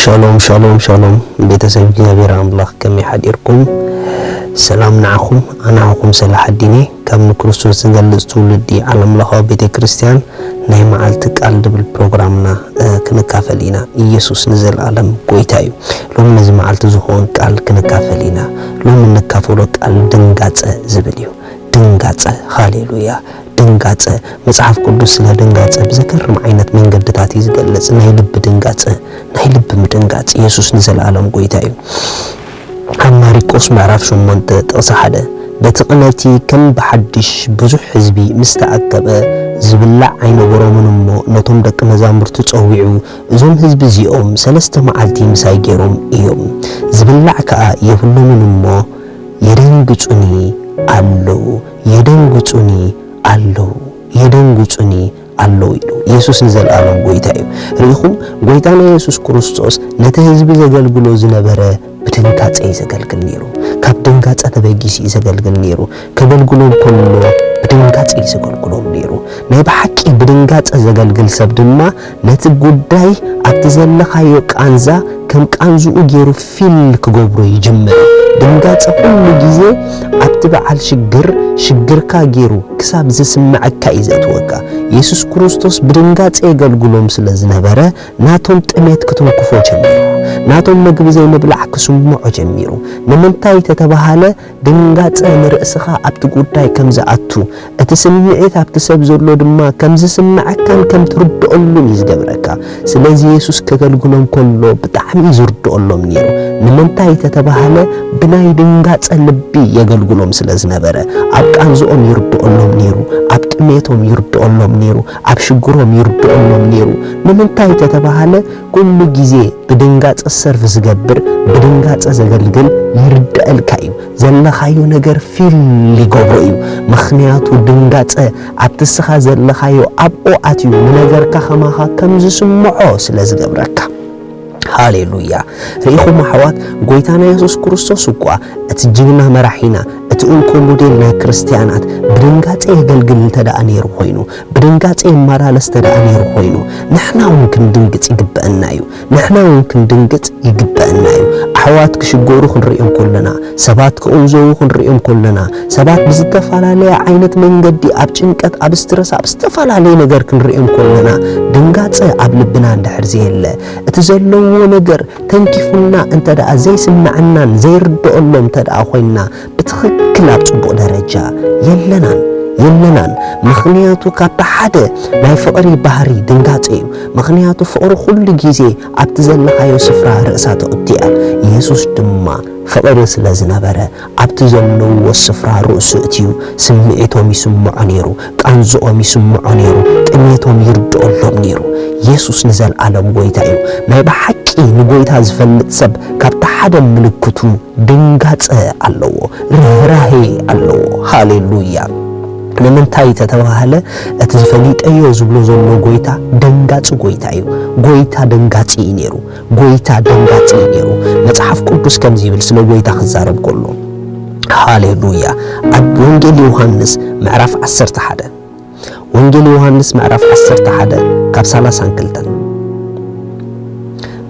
ሻሎም ሻሎም ሻሎም፣ ቤተሰብ እግዚኣብሔር ኣምላኽ ከመይ ሓዲርኩም? ሰላም ንዓኹም። ኣነ ዓኹም ሰላሓዲን እየ። ካብ ንክርስቶስ ዝገልጽ ትውልዲ ዓለም ለኻዊ ቤተ ክርስቲያን ናይ መዓልቲ ቃል ድብል ፕሮግራምና እ፣ ክንካፈል ኢና። ኢየሱስ ንዘለኣለም ጎይታ እዩ። ሎሚ ነዚ መዓልቲ ዝኾን ቃል ክንካፈል ኢና። ሎሚ እንካፈሎ ቃል ድንጋጸ ዝብል እዩ። ድንጋጸ። ሃሌሉያ። ድንጋጸ። መጽሓፍ ቅዱስ ስለ ድንጋጸ ብዘገርም ዓይነት መንገድታት እዩ ዝገልጽ። ናይ ልቢ ድንጋጸ፣ ናይ ልቢ ምድንጋጽ። ኢየሱስ ንዘለኣለም ጎይታ እዩ። ኣብ ማሪቆስ ምዕራፍ ሸሞንተ ጥቕሲ ሓደ፣ በቲ ቅነቲ ከም ብሓድሽ ብዙሕ ህዝቢ ምስ ተኣከበ፣ ዝብላዕ ኣይነበሮምን እሞ፣ ነቶም ደቂ መዛሙርቱ ጸዊዑ፣ እዞም ህዝቢ እዚኦም ሰለስተ መዓልቲ ምሳይ ገይሮም እዮም፣ ዝብላዕ ከኣ የብሎምን እሞ፣ የደንግጹኒ ኣለዉ፣ የደንግጹኒ ኣለዉ፣ የደንግጹኒ ኣለዉ ኢሉ። ኢየሱስ ንዘለኣለም ጎይታ እዩ። ርኢኹም፣ ጎይታና ኢየሱስ ክርስቶስ ነቲ ህዝቢ ዘገልግሎ ዝነበረ ብድንጋጸ እዩ ዘገልግል ነይሩ። ካብ ድንጋጸ ተበጊሱ እዩ ዘገልግል ነይሩ። ከገልግሎም ከሎ ብድንጋጸ እዩ ዘገልግሎም ነይሩ። ናይ ብሓቂ ብድንጋጸ ዘገልግል ሰብ ድማ ነቲ ጉዳይ ኣብቲ ዘለኻዮ ቃንዛ ከም ቃንዝኡ ገይሩ ፊል ክገብሮ ይጅምር። ድንጋጸ ኩሉ ግዜ ኣብቲ በዓል ሽግር ሽግርካ ገይሩ ክሳብ ዝስምዐካ እዩ ዘእትወካ። የሱስ ክርስቶስ ብድንጋጸ የገልግሎም ስለ ዝነበረ ናቶም ጥሜት ክትንክፎ ጀሚሩ። ናቶም መግቢ ዘይምብላዕ ክስምዖ ጀሚሩ። ንምንታይ ተተባሃለ ድንጋጸ ንርእስኻ ኣብቲ ጉዳይ ከም ዝኣቱ፣ እቲ ስምዒት ኣብቲ ሰብ ዘሎ ድማ ከም ዝስምዐካን ከም ትርድኦሉን እዩ ዝገብረካ። ስለዚ የሱስ ከገልግሎም ከሎ ብጣዕሚ እዩ ዝርድኦሎም ነይሩ። ንምንታይ ተተባህለ ብናይ ድንጋጸ ልቢ የገልግሎም ስለ ዝነበረ፣ ኣብ ቃንዝኦም ይርድኦሎም ነይሩ፣ ኣብ ጥሜቶም ይርድኦሎም ነይሩ፣ ኣብ ሽግሮም ይርድኦሎም ነይሩ። ንምንታይ ተተባህለ ኩሉ ግዜ ብድንጋጸ ሰርቭ ዝገብር፣ ብድንጋጸ ዘገልግል ይርደኣልካ እዩ። ዘለኻዮ ነገር ፊል ይገብሮ እዩ። ምኽንያቱ ድንጋጸ ኣብቲ እስኻ ዘለኻዮ ኣብኡ ኣትዩ ንነገርካ ከማኻ ከም ዝስምዖ ስለ ዝገብረካ። ሃሌሉያ። ርኢኹም ኣሕዋት፣ ጎይታና የሱስ ክርስቶስ እኳ እቲ ጅግና መራሒና፣ እቲ እንኮ ሞዴል ናይ ክርስትያናት ብድንጋጸ የገልግል እንተ ደኣ ነይሩ ኮይኑ፣ ብድንጋጸ ይመላለስ እንተ ደኣ ነይሩ ኮይኑ፣ ንሕና እውን ክንድንግጽ ይግበአና እዩ። ንሕና እውን ክንድንግጽ ይግበአና እዩ። ኣሕዋት ክሽገሩ ክንሪኦም ከለና፣ ሰባት ክቕንዘዉ ክንሪኦም ከለና፣ ሰባት ብዝተፈላለየ ዓይነት መንገዲ ኣብ ጭንቀት፣ ኣብ ስትረስ፣ ኣብ ዝተፈላለየ ነገር ክንሪኦም ከለና፣ ድንጋጸ ኣብ ልብና እንድሕር ዘየለ፣ እቲ ዘለዎ ነገር ተንኪፉና እንተ ደኣ ዘይስምዐናን ዘይርድኦሎም እንተ ደኣ ኮይንና፣ ብትኽክል ኣብ ጽቡቕ ደረጃ የለናን፣ የለናን። ምኽንያቱ ካብቲ ሓደ ናይ ፍቕሪ ባህሪ ድንጋጸ እዩ። ምኽንያቱ ፍቕሪ ኩሉ ግዜ ኣብቲ ዘለኻዮ ስፍራ ርእሳ ተእቱ እያ። የሱስ ድማ ፍቕሪ ስለ ዝነበረ ኣብቲ ዘለውዎ ስፍራ ርእሱ እትዩ ስምዒቶም ይስምዖ ነይሩ፣ ቃንዝኦም ይስምዖ ነይሩ፣ ጥሜቶም ይርድኦሎም ነይሩ። የሱስ ንዘለኣለም ጎይታ እዩ። ናይ ብሓቂ ንጎይታ ዝፈልጥ ሰብ ካብቲ ሓደ ምልክቱ ድንጋጸ ኣለዎ፣ ርህራሄ ኣለዎ። ሃሌሉያ። ንምንታይ ተተባህለ እቲ ዝፈሊጠዮ ዝብሎ ዘሎ ጎይታ ደንጋጺ ጎይታ እዩ። ጎይታ ደንጋጺ እዩ ነይሩ። ጎይታ ደንጋጺ እዩ ነይሩ። መጽሓፍ ቅዱስ ከምዚ ይብል ስለ ጎይታ ክዛረብ ከሎ። ሃሌሉያ። ኣብ ወንጌል ዮሃንስ ምዕራፍ ዓሰርተ ሓደ፣ ወንጌል ዮሃንስ ምዕራፍ ዓሰርተ ሓደ ካብ ሰላሳን ክልተን፣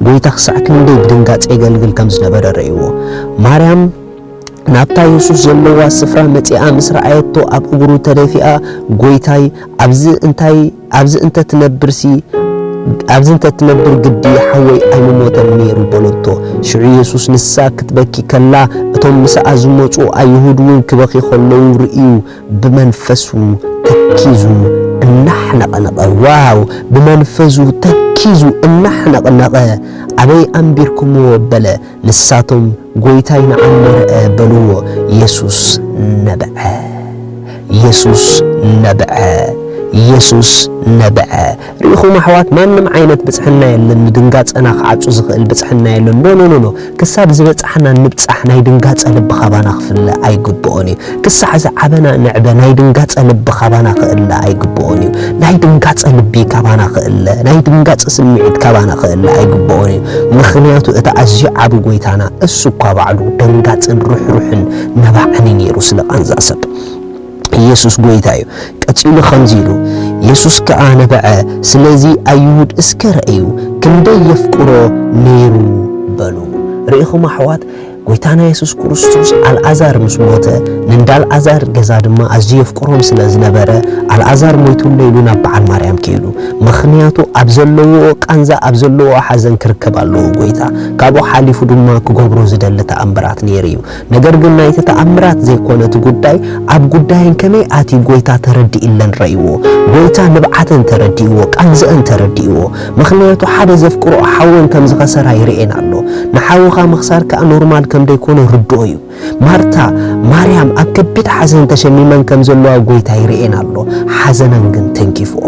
ጎይታ ክሳዕ ክንደይ ብድንጋጸ የገልግል ከም ዝነበረ ርእይዎ። ማርያም ናብታ የሱስ ዘለዋ ስፍራ መጺኣ ምስ ረኣየቶ ኣብ እግሩ ተደፊኣ፣ "ጎይታይ፣ ኣብዚ እንታይ፣ ኣብዚ እንተ ትነብርሲ፣ ኣብዚ እንተ ትነብር ግዲ ሓወይ ኣይምሞተን ነይሩ" በለቶ። ሽዑ የሱስ ንሳ ክትበኪ ከላ፣ እቶም ምስኣ ዝመጹ ኣይሁድ እውን ክበኺ ከለዉ ርእዩ፣ ብመንፈሱ ተኪዙ እናሕነቐነቐ፣ ዋው! ብመንፈሱ ተኪዙ እናሕነቐነቐ፣ "ኣበይ ኣንቢርኩምዎ?" በለ። ንሳቶም፣ "ጐይታይ ንዓመ ርአ" በልዎ። የሱስ ነብዐ። የሱስ ነብዐ። የሱስ ነብዐ። ርኢኹም ኣሕዋት፣ ማንም ዓይነት ብጽሕና የለን ንድንጋጸና ክዓጹ ዝኽእል ብጽሕና የለን። ኖ፣ ኖ፣ ኖ፣ ኖ። ክሳብ ዝበጻሕና ንብጻሕ ናይ ድንጋጸ ልቢ ካባና ክፍለ ኣይግብኦን እዩ። ክሳዕ ዝዓበና ንዕበ ናይ ድንጋጸ ልቢ ካባና ክእለ ኣይግብኦን እዩ። ናይ ድንጋጸ ልቢ ካባና ክእለ፣ ናይ ድንጋጸ ስምዒት ካባና ክእለ ኣይግብኦን እዩ። ምኽንያቱ እቲ ኣዝዩ ዓቢ ጐይታና እሱ እኳ ባዕሉ ደንጋጽን ርሕሩሕን ነባዕን እዩ ነይሩ ስለ ቃንዛ ሰብ። ኢየሱስ ጐይታ እዩ። ቀጺሉ ከምዚ ኢሉ፣ የሱስ ከኣ ነብዐ፣ ስለዚ ኣይሁድ እስከ ረኣዩ፣ ክንደይ የፍቅሮ ነይሩ በሉ። ርኢኹም ኣሕዋት፣ ጎይታና የሱስ ክርስቶስ ኣልኣዛር ምስ ሞተ፣ ንእንዳ ኣልኣዛር ገዛ ድማ ኣዝዩ የፍቅሮም ስለ ዝነበረ፣ ኣልኣዛር ሞይቱለይ ኢሉ ናብ በዓል ማርያም ከይዱ። ምኽንያቱ ኣብ ዘለዎ ቃንዛ፣ ኣብ ዘለዎ ሓዘን ክርከብ ኣለዎ ጎይታ። ካብኡ ሓሊፉ ድማ ክገብሮ ዝደሊ ተኣምራት ነይሩ እዩ። ነገር ግን ናይቲ ተኣምራት ዘይኮነ እቲ ጉዳይ፣ ኣብ ጉዳየን ከመይ ኣትዩ ጎይታ ተረዲእለን ረእይዎ። ጎይታ ንብዓተን ተረዲእዎ፣ ቃንዘአን ተረዲእዎ። ምኽንያቱ ሓደ ዘፍቅሮ ሓወን ከም ዝኸሰራ ይርእየን ኣሎ። ንሓውኻ ምኽሳር ከኣ ኖርማል ከም ደይኮነ ርድኦ እዩ። ማርታ፣ ማርያም ኣብ ከቢድ ሓዘን ተሸሚመን ከም ዘለዋ ጎይታ ይርእየን ኣሎ። ሓዘነን ግን ተንኪፍኦ፣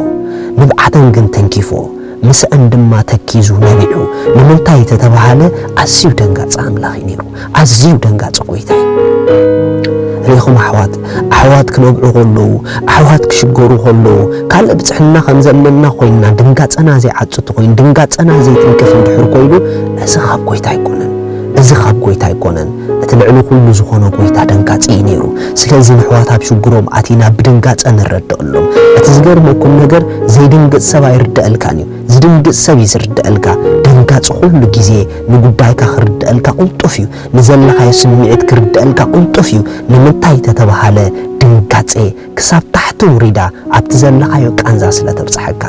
ንብዓተን ግን ተንኪፍኦ። ምስአን ድማ ተኪዙ ነቢዑ። ንምንታይ ተተባሃለ? ኣዝዩ ደንጋጺ ኣምላኽ እዩ ነይሩ። ኣዝዩ ደንጋጺ ጎይታ እዩ። ርኢኹም ኣሕዋት፣ ኣሕዋት ክነብዑ ከለዉ፣ ኣሕዋት ክሽገሩ ከለዉ፣ ካልእ ብጽሕና ከም ዘለና ኮይንና ድንጋጸና ዘይዓጽ ተኾይኑ፣ ድንጋጸና ዘይትንክፍ እንድሕር ኮይኑ፣ እዚ ካብ ጎይታ ኣይኮነን። እዚ ካብ ጎይታ ኣይኮነን። እቲ ልዕሊ ኩሉ ዝኾነ ጎይታ ደንጋጺ እዩ ነይሩ። ስለዚ ንኣሕዋት ኣብ ሽግሮም ኣቲና ብድንጋጸ ንረድኣሎም። እቲ ዝገርመኩም ነገር ዘይድንግጽ ሰብ ኣይርደኣልካን እዩ። ዝድንግጽ ሰብ እዩ ዝርደኣልካ። ደንጋጺ ኩሉ ግዜ ንጉዳይካ ክርደኣልካ ቅልጡፍ እዩ። ንዘለኻዮ ስምዒት ክርደኣልካ ቅልጡፍ እዩ። ንምንታይ ተተባሃለ ድንጋጸ ክሳብ ታሕቲ ውሪዳ ኣብቲ ዘለኻዮ ቃንዛ ስለ ተብጽሐካ።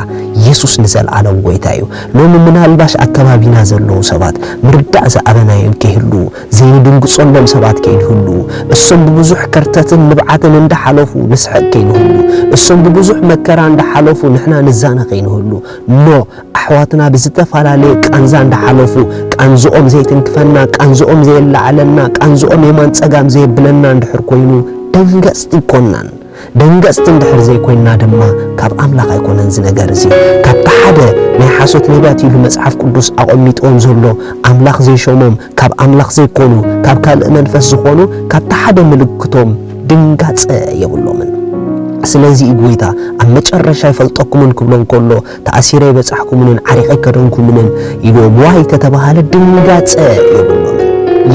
የሱስ ንዘለኣለም ጎይታ እዩ። ሎሚ ምናልባሽ ኣብ ከባቢና ዘለዉ ሰባት ምርዳእ ዝኣበናዮም ከይህሉ፣ ዘይንድንግጸሎም ሰባት ከይንህሉ፣ እሶም ብብዙሕ ከርተትን ንብዓትን እንዳሓለፉ ንስሕቕ ከይንህሉ፣ እሶም ብብዙሕ መከራ እንዳሓለፉ ንሕና ንዛነ ከይንህሉ፣ ኖ፣ ኣሕዋትና ብዝተፈላለየ ቃንዛ እንዳሓለፉ፣ ቃንዝኦም ዘይትንክፈና፣ ቃንዝኦም ዘየለዓለና፣ ቃንዝኦም የማን ጸጋም ዘየብለና እንድሕር ኮይኑ፣ ደንገጽቲ ኣይኮናን። ደንገጽቲ እንድሕር ዘይኮይንና ድማ ካብ ኣምላኽ ኣይኮነን እዚ ነገር እዚ። ካብቲ ሓደ ናይ ሓሶት ነቢያት ኢሉ መጽሓፍ ቅዱስ ኣቐሚጥዎም ዘሎ ኣምላኽ ዘይሾሞም፣ ካብ ኣምላኽ ዘይኮኑ፣ ካብ ካልእ መንፈስ ዝኾኑ፣ ካብቲ ሓደ ምልክቶም ድንጋጸ የብሎምን። ስለዚ እዩ ጎይታ ኣብ መጨረሻ ይፈልጠኩምን ክብሎም ከሎ፣ ተኣሲረ ይበጻሕኩምንን ዓሪቐ ከደንኩምንን ኢልዎም ዋይ ተተባሃለ ድንጋጸ የብሎምን።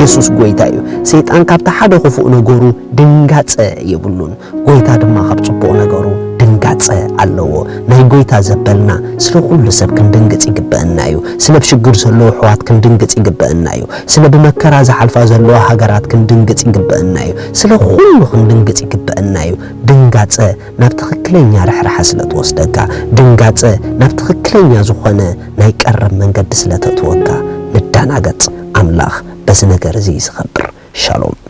የሱስ ጎይታ እዩ። ሰይጣን ካብቲ ሓደ ክፉእ ነገሩ ድንጋጸ የብሉን። ጎይታ ድማ ካብ ጽቡቕ ነገሩ ድንጋጸ ኣለዎ። ናይ ጎይታ ዘበልና ስለ ኩሉ ሰብ ክንድንግጽ ይግበአና እዩ። ስለ ኣብ ሽግር ዘለዉ ኣሕዋት ክንድንግጽ ይግበአና እዩ። ስለ ብመከራ ዝሓልፋ ዘለዋ ሃገራት ክንድንግጽ ይግበአና እዩ። ስለ ኩሉ ክንድንግጽ ይግበአና እዩ። ድንጋጸ ናብ ትኽክለኛ ርሕራሐ ስለ ትወስደካ፣ ድንጋጸ ናብ ትኽክለኛ ዝኾነ ናይ ቀረብ መንገዲ ስለ ተእትወካ፣ ንደናገጽ። ኣምላኽ በዚ ነገር እዚ እዩ ዝኸብር። ሻሎም።